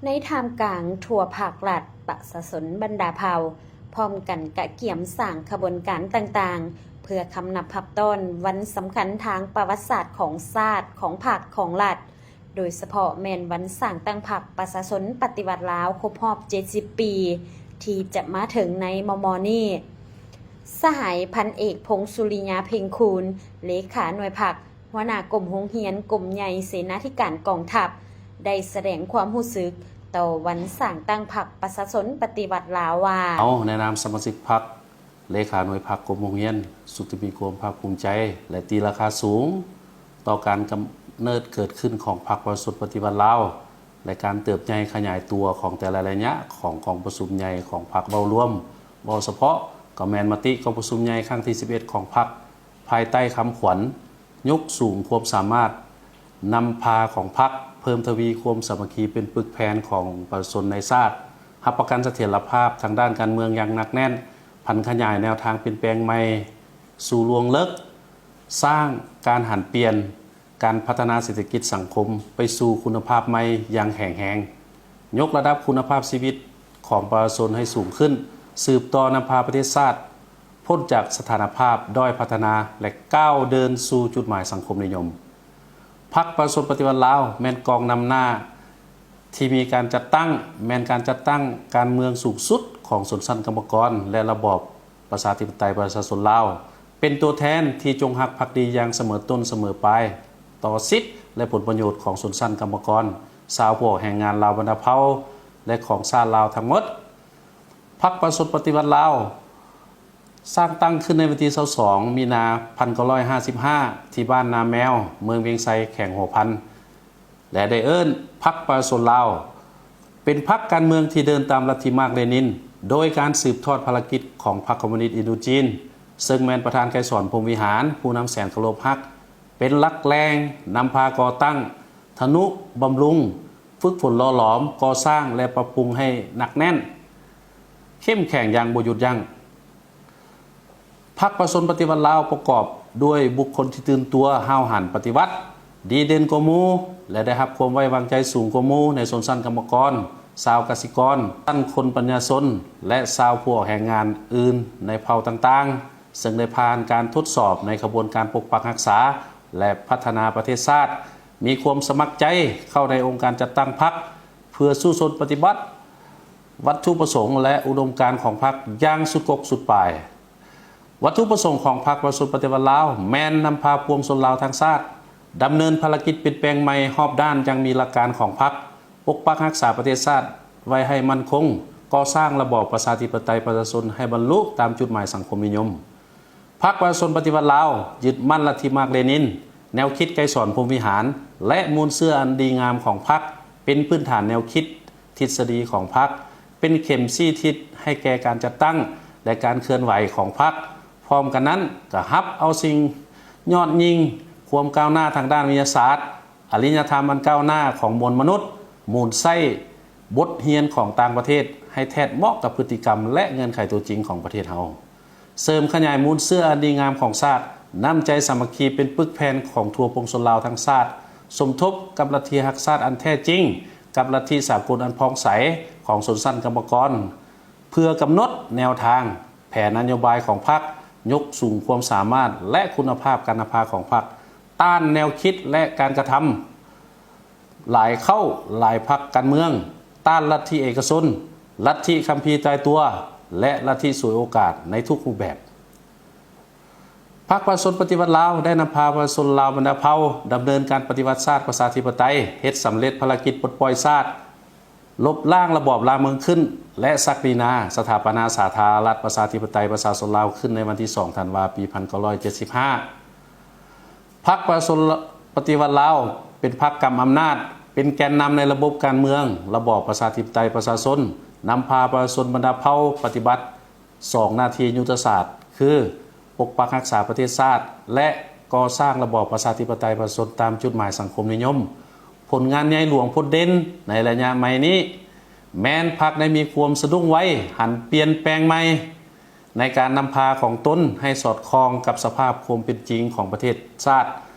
ໃນທ່າມກາງທົ່ວພາກລັດ, ປະຊາຊົນບັນດາເຜົ່າ ພ້ອມກັນກະກຽມສ້າງຂະບວນການຕ່າງໆ ເພື່ອຄຳນັບຮັບຕ້ອນວັນສຳຄັນທາງປະຫວັດສາດຂອງຊາດ, ຂອງພັກ, ຂອງລັດ, ໂດຍສະເພາະແມ່ນວັນສ້າງຕັ້ງພັກປະຊາຊົນປະຕິວັດລາວຄົບຮອບເຈັດສິບປີ ທີ່ຈະມາເຖິງໃນມໍ່ໆນີ້. ສະຫາຍພັນເອກ ພົງສຸລິຍາ ເພັງຄູນ ເລຂາໜ່ວຍພັກ, ຫົວໜ້າກົມໂຮງຮຽນ ກົມໃຫຍ່ເສນາທິການກອງທັບ ໄດ້ສະແດງຄວາມຮູ້ສຶກຕໍ່ວັນສ້າງຕັ້ງພັກປະຊາຊົນປະຕິວັດລາວວ່າ: ເຮົາໃນນາມສະມາຊິກພັກ, ເລຂາໜ່ວຍພັກ, ກົມໂຮງຮຽນ ສຸດທີ່ມີຄວາມພາກພູມໃຈ ແລະ ຕີລາຄາສູງ ຕໍ່ການກຳເນີດເກີດຂຶ້ນຂອງພັກປະຊາຊົນປະຕິວັດລາວ ແລະ ການເຕີບໃຫຍ່ຂະຫຍາຍຕົວຂອງແຕ່ລະໄລຍະຂອງກອງປະຊຸມໃຫຍ່ຂອງພັກເວົ້າລວມ, ເວົ້າສະເພາະກໍແມ່ນມະຕິກອງປະຊຸມໃຫຍ່ຄັ້ງທີສິບເອັດຂອງພັກ ພາຍໃຕ້ຄຳຂວັນ ຍົກສູງຄວາມສາມາດນຳພາຂອງພັກ, ເພີ່ມທະວີຄວາມສາມັກຄີເປັນປຶກແຜ່ນຂອງປະຊາຊົນໃນຊາດ, ຮັບປະກັນສະຖຽນລະພາບທາງດ້ານການເມືອງຢ່າງໜັກແໜ້ນ, ຜັນຂະຫຍາຍແນວທາງປ່ຽນແປງໃໝ່ສູ່ລວງເລິກ, ສ້າງການຫັນປ່ຽນ ການພັດທະນາເສດຖະກິດສັງຄົມໄປສູ່ຄຸນນະພາບໃໝ່ຢ່າງແຂງແຮງ, ຍົກລະດັບຄຸນນະພາບຊີວິດຂອງປະຊາຊົນໃຫ້ສູງຂຶ້ນ, ສືບຕໍ່ນຳພາປະເທດຊາດ ພົ້ນຈາກສະຖານະພາບດ້ອຍພັດທະນາ ແລະ ກ້າວເດີນສູ່ຈຸດໝາຍສັງຄົມນິຍົມ. ພັກປະຊາຊົນປະຕິວັດລາວ ແມ່ນກອງນຳໜ້າທີ່ມີການຈັດຕັ້ງ, ແມ່ນການຈັດຕັ້ງການເມືອງສູງສຸດຂອງຊົນຊັ້ນກຳມະກອນ ແລະ ລະບອບປະຊາທິປະໄຕປະຊາຊົນລາວ, ເປັນຕົວແທນທີ່ຈົງຮັກພັກດີຢ່າງສະເໝີຕົ້ນສະເໝີປາຍ ຕໍ່ສິດ ແລະ ຜົນປະໂຫຍດຂອງຊົນຊັ້ນກຳມະກອນ, ຊາວຜູ້ອອກແຮງງານລາວບັນດາເຜົ່າ ແລະ ຂອງຊາດລາວທັງໝົດ. ພັກປະຊາຊົນປະຕິວັດລາວ ສ້າງຕັ້ງຂຶ້ນໃນວັນທີຊາວສອງ ມີນາ ພັນເກົ້າຮ້ອຍຫ້າສິບຫ້າ ທີ່ບ້ານນາແມວ ເມືອງວຽງໄຊ ແຂວງຫົວພັນ ແລະ ໄດ້ເອີ້ນພັກປະຊາຊົນລາວ ເປັນພັກການເມືອງທີ່ເດີນຕາມລັດທິມາກເລນິນ ໂດຍການສືບທອດພາລະກິດຂອງພັກຄອມມູນິດອິນໂດຈີນ ເຊິ່ງແມ່ນປະທານໄກສອນ ພົມວິຫານ ຜູ້ນຳແສນເຄົາລົບຮັກ ເປັນຫຼັກແຫຼ່ງນຳພາກໍ່ຕັ້ງ, ທະນຸບຳລຸງ, ຝຶກຝົນຫຼໍ່ຫຼອມ, ກໍ່ສ້າງ ແລະ ປັບປຸງໃຫ້ໜັກແໜ້ນ, ເຂັ້ມແຂງຢ່າງບໍ່ຢຸດຢັ້ງ. ພັກປະຊາຊົນປະຕິວັດລາວປະກອບດ້ວຍບຸກຄົນທີ່ຕື່ນຕົວ, ຫ້າວຫັນປະຕິວັດ, ດີເດັ່ນກວ່າໝູ່ ແລະ ໄດ້ຮັບຄວາມໄວ້ວາງໃຈສູງກວ່າໝູ່ໃນຊົນຊັ້ນກຳມະກອນ, ຊາວກະສິກອນ, ຊັ້ນຄົນປັນຍາຊົນ ແລະ ຊາວຜູ້ອອກແຮງງານອື່ນໃນເຜົ່າຕ່າງໆ, ເຊິ່ງໄດ້ຜ່ານການທົດສອບໃນຂະບວນການປົກປັກຮັກສາ ແລະ ພັດທະນາປະເທດຊາດ, ມີຄວາມສະໝັກໃຈເຂົ້າໃນອົງການຈັດຕັ້ງພັກ ເພື່ອສູ້ຊົນປະຕິບັດ ວັດຖຸປະສົງ ແລະ ອຸດົມການຂອງພັກຢ່າງສຸດກົກສຸດປາຍ. ວັດຖຸປະສົງຂອງພັກປະຊາຊົນປະຕິວັດລາວ ແມ່ນນຳພາປວງຊົນລາວທັງຊາດ ດຳເນີນພາລະກິດປ່ຽນແປງໃໝ່ຮອບດ້ານຢ່າງມີຫຼັກການຂອງພັກ, ປົກປັກຮັກສາປະເທດຊາດໄວ້ໃຫ້ໝັ້ນຄົງ, ກໍ່ສ້າງລະບອບປະຊາທິປະໄຕປະຊາຊົນໃຫ້ບັນລຸຕາມຈຸດໝາຍສັງຄົມນິຍົມ. ພັກປະຊາຊົນປະຕິວັດລາວ ຍຶດໝັ້ນລັດທິມາກເລນິນ, ແນວຄິດໄກສອນ ພົມວິຫານ ແລະ ມູນເຊື້ອອັນດີງາມຂອງພັກ ເປັນພື້ນຖານແນວຄິດ, ທິດສະດີຂອງພັກ, ເປັນເຂັມຊີ້ທິດໃຫ້ແກ່ການຈັດຕັ້ງ ແລະ ການເຄື່ອນໄຫວຂອງພັກ. ພ້ອມກັນນັ້ນ, ກໍຮັບເອົາສິ່ງຍອດຍິ່ງ, ຄວາມກ້າວໜ້າທາງດ້ານວິທະຍາສາດ, ອະລິຍະທຳອັນກ້າວໜ້າຂອງມວນມະນຸດ, ໝູນໃຊ້ບົດຮຽນຂອງຕ່າງປະເທດ ໃຫ້ແທດເໝາະກັບພຶດຕິກຳ ແລະ ເງື່ອນໄຂຕົວຈິງຂອງປະເທດເຮົາ. ເສີມຂະຫຍາຍມູນເຊື້ອອັນດີງາມຂອງຊາດ, ນ້ຳໃຈສາມັກຄີເປັນປຶກແຜ່ນຂອງທົ່ວປວງຊົນລາວທັງຊາດ, ສົມທົບກັບລັດທິຮັກຊາດອັນແທ້ຈິງ, ກັບລັດທິສາກົນອັນຜ່ອງໃສຂອງຊົນຊັ້ນກຳມະກອນ, ເພື່ອກຳນົດແນວທາງ, ແຜນນະໂຍບາຍຂອງພັກ, ຍົກສູງຄວາມສາມາດ ແລະ ຄຸນນະພາບການນຳພາຂອງພັກ, ຕ້ານແນວຄິດ ແລະ ການກະທຳ ຫຼາຍເຄົ້າຫຼາຍພັກການເມືອງ, ຕ້ານລັດທິເອກະຊົນ, ລັດທິຄຳພີຕາຍຕົວ ແລະ ລັດທິສວຍໂອກາດໃນທຸກຮູບແບບ. ພັກປະຊາຊົນປະຕິວັດລາວ ໄດ້ນຳພາປະຊາຊົນລາວບັນດາເຜົ່າ ດຳເນີນການປະຕິວັດຊາດປະຊາທິປະໄຕ, ເຮັດສຳເລັດພາລະກິດປົດປ່ອຍຊາດ, ລົບລ້າງລະບອບລ່າເມືອງຂຶ້ນ ແລະ ສັກດິນາສະຖາປະນາສາທາລະນະລັດປະຊາທິປະໄຕປະຊາຊົນລາວຂຶ້ນໃນວັນທີສອງ ທັນວາ ປີພັນເກົ້າຮ້ອຍເຈັດສິບຫ້າ. ພັກປະຊາຊົນປະຕິວັດລາວ ເປັນພັກກຳອຳນາດ, ເປັນແກນນຳໃນລະບົບການເມືອງ, ລະບອບປະຊາທິປະໄຕປະຊາຊົນ, ນຳພາປະຊາຊົນບັນດາເຜົ່າປະຕິບັດສອງໜ້າທີ່ຍຸດທະສາດ ຄື ປົກປັກຮັກສາປະເທດຊາດ ແລະ ກໍ່ສ້າງລະບອບປະຊາທິປະໄຕປະຊາຊົນຕາມຈຸດໝາຍສັງຄົມນິຍົມ. ຜົນງານໃຫຍ່ຫຼວງພົດເດັ່ນໃນໄລຍະໃໝ່ນີ້ ແມ່ນພັກໄດ້ມີຄວາມສະດຸ້ງໄວ, ຫັນປ່ຽນແປງໃໝ່ ໃນການນຳພາຂອງຕົນໃຫ້ສອດຄ່ອງກັບສະພາບຄວາມເປັນຈິງຂອງປະເທດຊາດ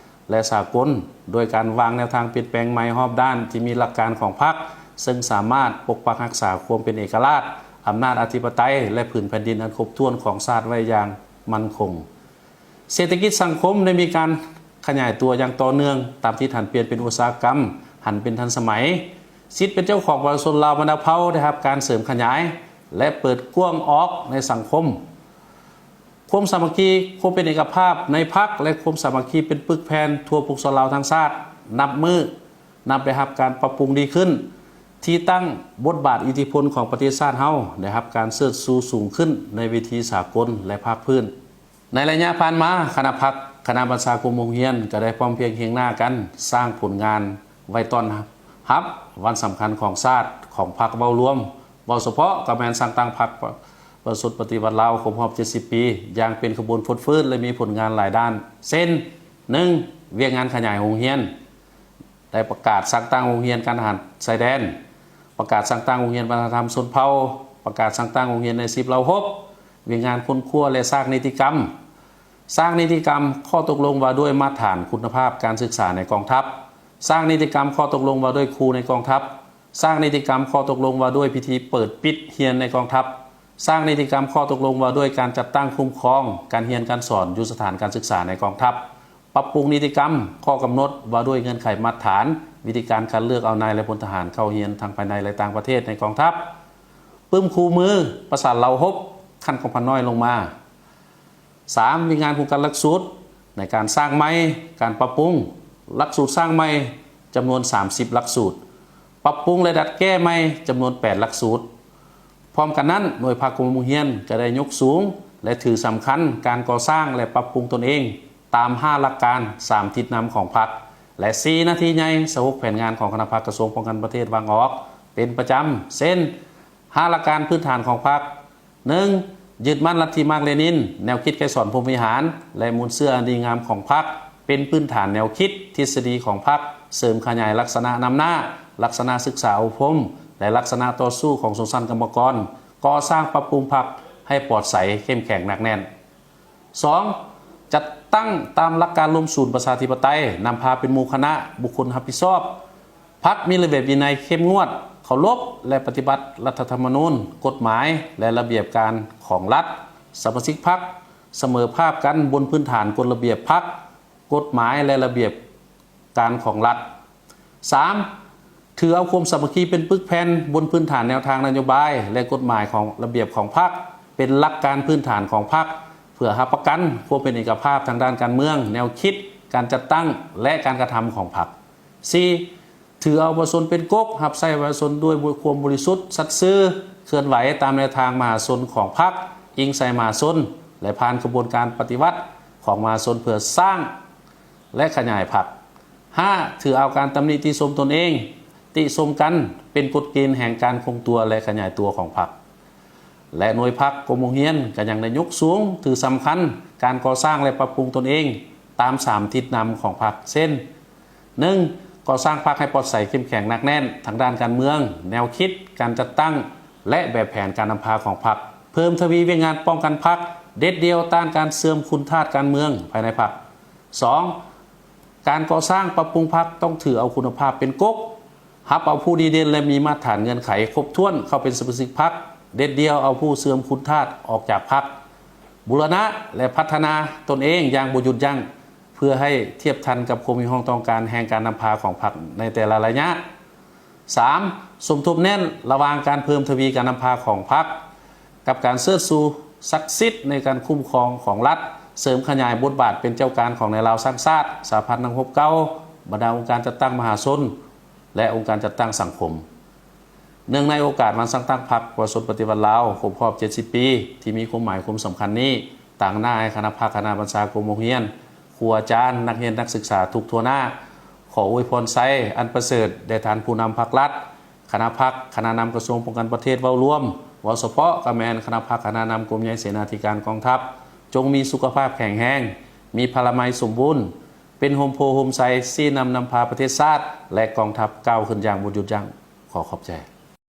ແລະ ສາກົນ, ໂດຍການວາງແນວທາງປ່ຽນແປງໃໝ່ຮອບດ້ານທີ່ມີຫຼັກການຂອງພັກ, ເຊິ່ງສາມາດປົກປັກຮັກສາຄວາມເປັນເອກະລາດ, ອຳນາດອະທິປະໄຕ ແລະ ພື້ນແຜ່ນດິນອັນຄົບຖ້ວນຂອງຊາດໄວ້ຢ່າງໝັ້ນຄົງ. ເສດຖະກິດສັງຄົມໄດ້ມີການຂະຫຍາຍຕົວຢ່າງຕໍ່ເນື່ອງ, ຕາມທິດຫັນປ່ຽນເປັນອຸດສາຫະກຳ, ຫັນເປັນທັນສະໄໝ. ສິດເປັນເຈົ້າຂອງປະຊາຊົນລາວບັນດາເຜົ່າໄດ້ຮັບການເສີມຂະຫຍາຍ ແລະ ເປີດກວ້າງອອກໃນສັງຄົມ. ຄວາມສາມັກຄີ, ຄວາມເປັນເອກະພາບໃນພັກ ແລະ ຄວາມສາມັກຄີເປັນປຶກແຜ່ນທົ່ວປວງຊົນລາວທັງຊາດ ນັບມື້ ນຳໄປຮັບການປັບປຸງດີຂຶ້ນ, ທີ່ຕັ້ງ, ບົດບາດອິດທິພົນຂອງປະເທດຊາດເຮົາໄດ້ຮັບການເຊີດຊູສູງຂຶ້ນໃນເວທີສາກົນ ແລະ ພາກພື້ນ. ໃນໄລຍະຜ່ານມາ, ຄະນະພັກ, ຄະນະບັນຊາກົມໂຮງຮຽນ ກໍໄດ້ພ້ອມພຽງຮຽງໜ້າກັນສ້າງຜົນງານໄວ້ຕ້ອນຮັບວັນສຳຄັນຂອງຊາດ, ຂອງພັກເວົ້າລວມ, ເວົ້າສະເພາະກໍແມ່ນສ້າງຕັ້ງພັກປະຊາຊົນປະຕິວັດລາວຄົບຮອບເຈັດສິບປີ ຢ່າງເປັນຂະບວນຟົດຟື້ນ ແລະ ມີຜົນງານຫຼາຍດ້ານ ເຊັ່ນ: ໜຶ່ງ, ວຽກງານຂະຫຍາຍໂຮງຮຽນ ໄດ້ປະກາດສ້າງຕັ້ງໂຮງຮຽນການທະຫານຊາຍແດນ, ປະກາດສ້າງຕັ້ງໂຮງຮຽນວັດທະນະທຳຊົນເຜົ່າ, ປະກາດສ້າງຕັ້ງໂຮງຮຽນໃນສິບລາວຫົກ, ວຽກງານຄົ້ນຄວ້າ ແລະ ສ້າງນິຕິກຳ, ສ້າງນິຕິກຳຂໍ້ຕົກລົງວ່າດ້ວຍມາດຖານຄຸນນະພາບການສຶກສາໃນກອງທັບ, ສ້າງນິຕິກຳຂໍ້ຕົກລົງວ່າດ້ວຍຄູໃນກອງທັບ, ສ້າງນິຕິກຳຂໍ້ຕົກລົງວ່າດ້ວຍພິທີເປີດປິດຮຽນໃນກອງທັບ, ສ້າງນິຕິກຳຂໍ້ຕົກລົງວ່າດ້ວຍການຈັດຕັ້ງຄຸ້ມຄອງການຮຽນການສອນຢູ່ສະຖານການສຶກສາໃນກອງທັບ, ປັບປຸງນິຕິກຳຂໍ້ກຳນົດວ່າດ້ວຍເງື່ອນໄຂມາດຖານ, ວິທີການຄັດເລືອກເອົານາຍ ແລະ ພົນທະຫານເຂົ້າຮຽນທັງພາຍໃນ ແລະ ຕ່າງປະເທດໃນກອງທັບ, ປຶ້ມຄູ່ມືປະສານລາວຮົບຂັ້ນກອງພັນນ້ອຍລົງມາ. ສາມ, ວຽກງານໂຄງການຫຼັກສູດໃນການສ້າງໃໝ່, ການປັບປຸງຫຼັກສູດສ້າງໃໝ່ຈຳນວນສາມສິບຫຼັກສູດ, ປັບປຸງ ແລະ ດັດແກ້ໃໝ່ຈຳນວນແປດຫຼັກສູດ. ພ້ອມກັນນັ້ນ, ໜ່ວຍພັກກວມໂຮງຮຽນກໍໄດ້ຍົກສູງ ແລະ ຖືສຳຄັນການກໍ່ສ້າງ ແລະ ປັບປຸງຕົນເອງ ຕາມຫ້າຫຼັກການ, ສາມທິດນຳຂອງພັກ ແລະ ສີ່ໜ້າທີ່ໃຫຍ່, ຊາວຫົກແຜນງານຂອງຄະນະພັກກະຊວງປ້ອງກັນປະເທດວາງອອກເປັນປະຈຳ ເຊັ່ນ: ຫ້າຫຼັກການພື້ນຖານຂອງພັກ. ໜຶ່ງ, ຍຶດໝັ້ນລັດທິມາກເລນິນ, ແນວຄິດໄກສອນພົມວິຫານ ແລະ ມູນເຊື້ອອັນດີງາມຂອງພັກ ເປັນພື້ນຖານແນວຄິດທິດສະດີຂອງພັກ, ເສີມຂະຫຍາຍລັກສະນະນຳໜ້າ, ລັກສະນະສຶກສາອົບຮົມ ແລະ ລັກສະນະຕໍ່ສູ້ຂອງຊົນຊັ້ນກຳມະກອນ, ກໍ່ສ້າງປັບປຸງພັກໃຫ້ປອດໃສ, ເຂັ້ມແຂງ, ໜັກແໜ້ນ. ສອງ, ຈັດຕັ້ງຕາມຫຼັກການລວມສູນປະຊາທິປະໄຕ, ນຳພາເປັນໝູ່ຄະນະ, ບຸກຄົນຮັບຜິດຊອບ, ພັກມີລະບຽບວິໄນເຂັ້ມງວດ, ເຄົາລົບ ແລະ ປະຕິບັດລັດຖະທຳມະນູນ, ກົດໝາຍ ແລະ ລະບຽບການຂອງລັດ, ສະມາຊິກພັກສະເໝີພາບກັນບົນພື້ນຖານກົດລະບຽບພັກ, ກົດໝາຍ ແລະ ລະບຽບການຂອງລັດ. ສາມ, ຖືເອົາຄວາມສາມັກຄີເປັນປຶກແຜ່ນບົນພື້ນຖານແນວທາງນະໂຍບາຍ ແລະ ກົດໝາຍຂອງລະບຽບຂອງພັກ ເປັນຫຼັກການພື້ນຖານຂອງພັກ ເພື່ອຮັບປະກັນຄວາມເປັນເອກະພາບທາງດ້ານການເມືອງ, ແນວຄິດ, ການຈັດຕັ້ງ ແລະ ການກະທຳຂອງພັກ. ສີ່, ຖືເອົາປະຊາຊົນເປັນກົກ, ຮັບໃຊ້ປະຊາຊົນດ້ວຍຄວາມບໍລິສຸດ, ສັດຊື່, ເຄື່ອນໄຫວຕາມແນວທາງມະຫາຊົນຂອງພັກ, ອີງໃສ່ມະຫາຊົນ ແລະ ຜ່ານຂະບວນການປະຕິວັດຂອງມະຫາຊົນເພື່ອສ້າງ ແລະ ຂະຫຍາຍພັກ. ຫ້າ, ຖືເອົາການຕຳໜິຕິຊົມຕົນເອງ, ຕິຊົມກັນ ເປັນກົດເກນແຫ່ງການຄົງຕົວ ແລະ ຂະຫຍາຍຕົວຂອງພັກ. ແລະ ໜ່ວຍພັກກວມໂຮງຮຽນກໍຍັງໄດ້ຍົກສູງ, ຖືສຳຄັນການກໍ່ສ້າງ ແລະ ປັບປຸງຕົນເອງຕາມສາມທິດນຳຂອງພັກ ເຊັ່ນ: ໜຶ່ງ, ກໍ່ສ້າງພັກໃຫ້ປອດໃສ, ເຂັ້ມແຂງ, ໜັກແໜ້ນທາງດ້ານການເມືອງ, ແນວຄິດ, ການຈັດຕັ້ງ ແລະ ແບບແຜນການນຳພາຂອງພັກ, ເພີ່ມທະວີວຽກງານປ້ອງກັນພັກ, ເດັດດ່ຽວຕ້ານການເສື່ອມຄຸນທາດການເມືອງພາຍໃນພັກ. ສອງ, ການກໍ່ສ້າງປັບປຸງພັກຕ້ອງຖືເອົາຄຸນນະພາບເປັນກົກ, ຮັບເອົາຜູ້ດີເດັ່ນ ແລະ ມີມາດຖານເງື່ອນໄຂຄົບຖ້ວນເຂົ້າເປັນສະມາຊິກພັກ, ເດັດດ່ຽວເອົາຜູ້ເສື່ອມຄຸນທາດອອກຈາກພັກ, ບູລະນະ ແລະ ພັດທະນາຕົນເອງຢ່າງບໍ່ຢຸດຢັ້ງ ເພື່ອໃຫ້ທຽບທັນກັບຄວາມຮຽກຮ້ອງຕ້ອງການແຫ່ງການນຳພາຂອງພັກໃນແຕ່ລະໄລຍະ. ສາມ, ສົມທົບແໜ້ນລະຫວ່າງການເພີ່ມທະວີການນຳພາຂອງພັກ ກັບການເຊີດຊູສັກສິດໃນການຄຸ້ມຄອງຂອງລັດ, ເສີມຂະຫຍາຍບົດບາດເປັນເຈົ້າການຂອງນາຍລາວສ້າງຊາດ, ສະຫະພັນນັກຮົບເກົ່າ, ບັນດາອົງການຈັດຕັ້ງມະຫາຊົນ ແລະ ອົງການຈັດຕັ້ງສັງຄົມ. ເນື່ອງໃນໂອກາດວັນສ້າງຕັ້ງພັກປະຊາຊົນປະຕິວັດລາວຄົບຮອບເຈັດສິບປີ ທີ່ມີຄວາມໝາຍຄວາມສຳຄັນນີ້, ຕາງໜ້າໃຫ້ຄະນະພັກ, ຄະນະບັນຊາກົມໂຮງຮຽນ, ຄູອາຈານ, ນັກຮຽນນັກສຶກສາທຸກທົ່ວໜ້າ ຂໍອວຍພອນໄຊອັນປະເສີດແດ່ທ່ານຜູ້ນຳພັກລັດ, ຄະນະພັກ, ຄະນະນຳກະຊວງປ້ອງກັນປະເທດເວົ້າລວມ, ເວົ້າສະເພາະກໍແມ່ນຄະນະພັກ, ຄະນະນຳກົມໃຫຍ່ເສນາທິການກອງທັບ ຈົ່ງມີສຸຂະພາບແຂງແຮງ, ມີພະລານາໄມສົມບູນ, ເປັນຮົ່ມໂພຮົ່ມໄຊ, ຊີ້ນຳນຳພາປະເທດຊາດ ແລະ ກອງທັບກ້າວຂຶ້ນຢ່າງບໍ່ຢຸດຢັ້ງ. ຂໍຂອບໃຈ.